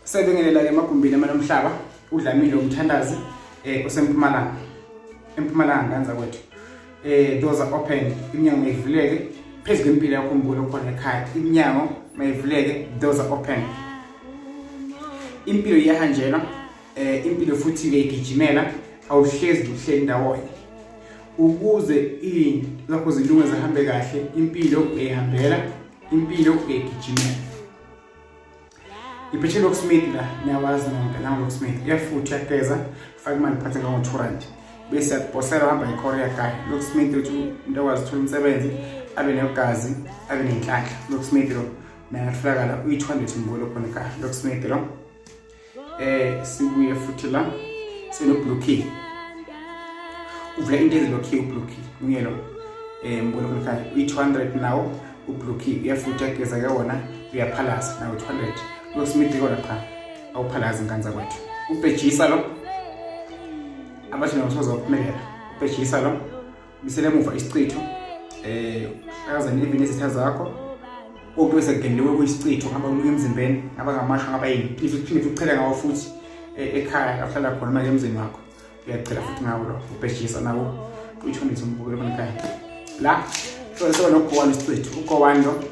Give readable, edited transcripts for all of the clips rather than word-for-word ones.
Sebingelela ke emagumbini amanomhlaba uDlamini lomthandazi osempumalanga. Empumalanga nganza kwethu. Doors are open, iminyango mayivuleke phezu kwempilo yakho mbulo khona ekhaya. Iminyango mayivuleke, doors are open. Impilo iyahanjelwa, impilo futhi uyayigijimela, awuhlezi uhleli ndawonye. Ukuze izinto zakho zilunge zihambe kahle, impilo uyayihambela, impilo uyayigijimela. Ngiphethe locksmith la, niyawazi nonke nangu locksmith. Uyafutha, uyageza, ufaka imali phansi ngango-2 rand. Bese yakuposela uhamba ngeCourier guy. Locksmith uthi umuntu akwazi ukuthola umsebenzi, abe negazi, abe nenhlanhla. Locksmith lo naye atholakala uyi-200 mbolo khona ekhaya. Locksmith lo. Sibuye futhi la sino blue key. Uvula into ezilokhiwe ublue key. Nguye lo. Mbolo khona ekhaya. Uyi-200 nawo ublue key. Uyafutha, uyageza ke wona, uyaphalaza nawo 200. Locksmith kona cha. Awuphalazi nganza kwethu. Ubhejisa lo. Abathi nabo sozophumelela. Ubhejisa lo. Bisele emuva isichitho. Hlakaza even izitha zakho. Konke bese kungeneliwe kuyisichitho, ngaba kunuka emzimbeni, ngaba ngamasha, ngaba yini. Phinde futhi uchele ngawo futhi ekhaya ahlala khona manje emzini wakho. Uyachela futhi ngawo lo, ubhejisa nawo. Uyithondise umbukelo khona ekhaya. La soba nokugowani isichitho. Ugowani lo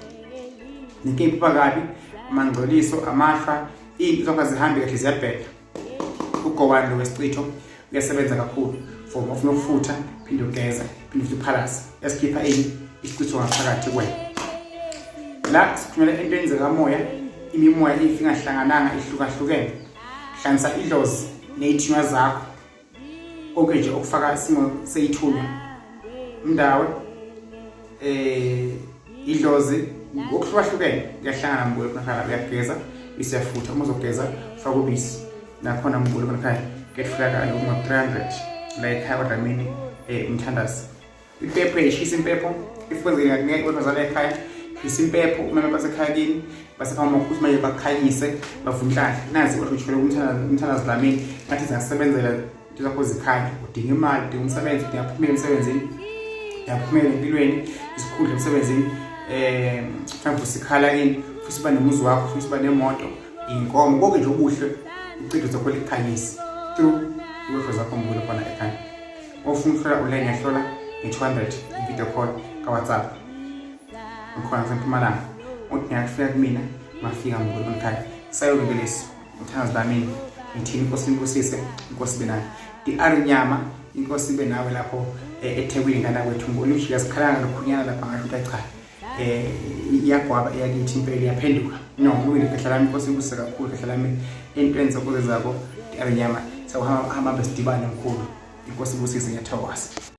nenkinga phakathi, amangcoliso, amashwa, into zonke zihambe kahle ziyabheda. Ugowani lo wesichitho uyasebenza kakhulu for uma ufuna ukufutha, phinde ugeze, phinde futhi uphalaze, yasikhipha ini isichitho ngaphakathi kuwena. La sikhulumela entweni zikamoya, imimoya if ingahlangananga ihlukahlukene. Hlanganisa idlozi ney'thunywa zakho, konke nje okufaka isimo seyithunywa umndawe idlozi okuhlukahlukene kuyahlangana mbulo khona khaya. Uyageza isiyafutha, uma uzogeza ufaka ubisi nakhona mbulo khona khaya, kuyatholakala kuma-300 la ekhaya kwaDlamini umthandazi. Impepho uyayishisa impepho if kwenzeka ngeke wezala ekhaya, shisa impepho uma basekhaya kini basekhaya ukuthi manje bakhanyise bavunhlahla nazi kodwa uthole umthandazi Dlamini ngathi zingasebenzela into zakho zikhanya. Udinga imali, udinga umsebenzi, udinga phumela emsebenzini, uyaphumela empilweni, isikhundla emsebenzini, mhlawumbe usikhala kini, futhi uba nomuzi wakho, futhi uba nemoto, inkomo, konke nje okuhle, ucitho zakho likhanyise through iwehlo zakho mbulo khona ekhaya. Ofuna ukuhlola online yahlola nge-200 video call ka-WhatsApp. Ngikhona ngasempumalanga, uthi ngiyakufika kumina mafika mbulo khona ekhaya. Sayoke lesi umthandazi Dlamini, ngithini, inkosi inibusise, inkosi ibe nawe. DR Nyama, inkosi ibe nawe lapho eThekwini ngana kwethu. Ngolujika sikhalanga lokhunyana lapha, ngasho ukuthi cha, iyagwaba eyakithi impela iyaphenduka. No, kulungile khehla lami, inkosi ibusise kakhulu khehla lami entweni zakho zezako. DR Nyama, sawuhamba hamba sidibane mkhulu, inkosi ibusise, ngiyathokoza.